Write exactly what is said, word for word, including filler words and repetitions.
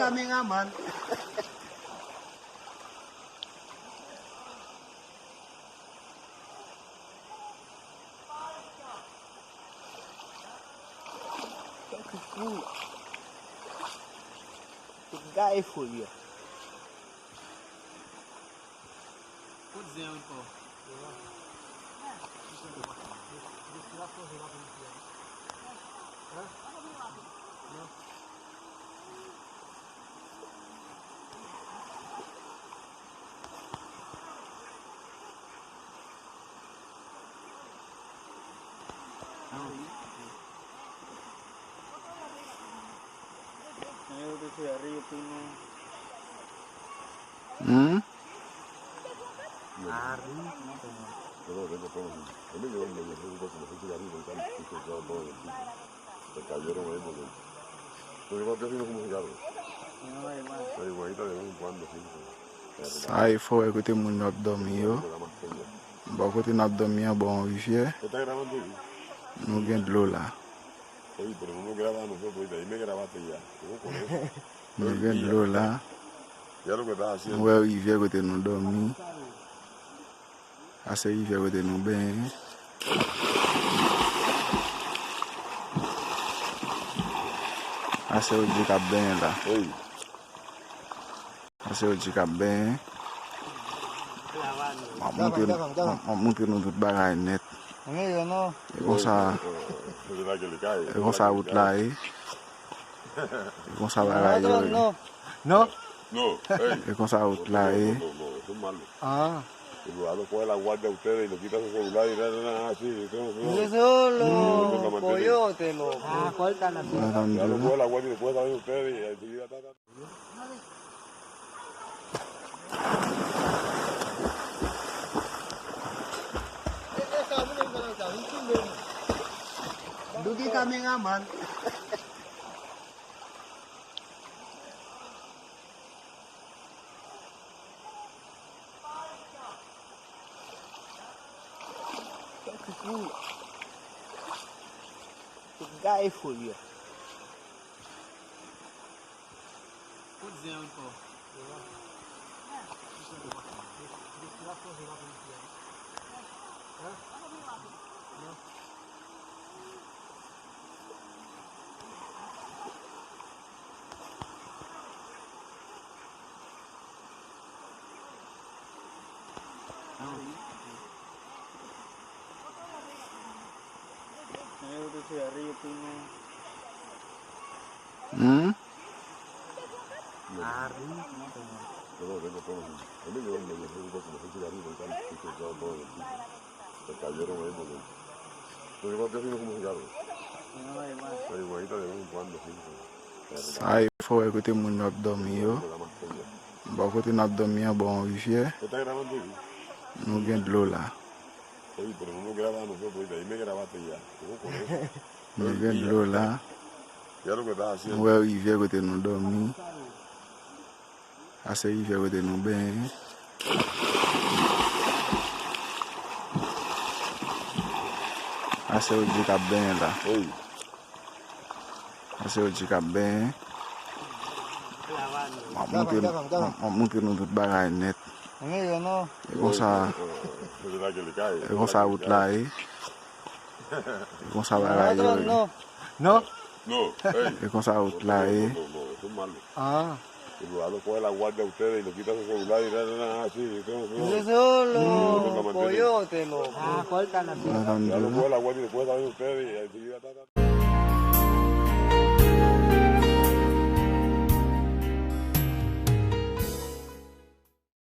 Kameraman. Tankou fou. Tout gaye fou li a. Kot zen an ankò? Hmm? Sa e fò wè kote moun yo ap dòmi yo. Bò kote n ap dòmi an, bò yon rivyè. Nou gen dlo la. Nou gen dlo la. Nou wè rivyè kote nou dòmi. Sa se rivyè kote nou benyen. Sa se Odji k ap benyen la. Sa se Odji k ap benyen. M ap montre nou, m ap, m ap montre nou tout bagay nèt. E konsa, e konsa wout la ye. E konsa bagay yo ye. Non. E konsa wout la ye. Solo, coge el agua de ustedes y lo quitas a su celular y na, na, na, así, y todo, todo. Solo, coyote, loco. Ah, corta la. Dougi kameraman. Tankou fou. Tout gaye fou li a. Kot zen an ankò? Hmm? Sa e fò wè kote moun yo ap dòmi yo. Bò kote n ap dòmi an, bò yon rivyè. Nou gen dlo la. Nou gen dlo la. Nou wè rivyè kote nou dòmi. Sa se rivyè kote nou benyen. Sa se Odji k ap benyen la. Sa se Odji k ap benyen. M ap montre, m ap, m ap montre nou tout bagay nèt. E konsa, e konsa wout la ye. E konsa bagay yo ye. Non. E konsa wout la ye. Ah. Solo, coge el agua de ustedes y lo quitas a su celular y na, na, na, así, y todo, todo. Solo, coyote, loco. Ah, corta la.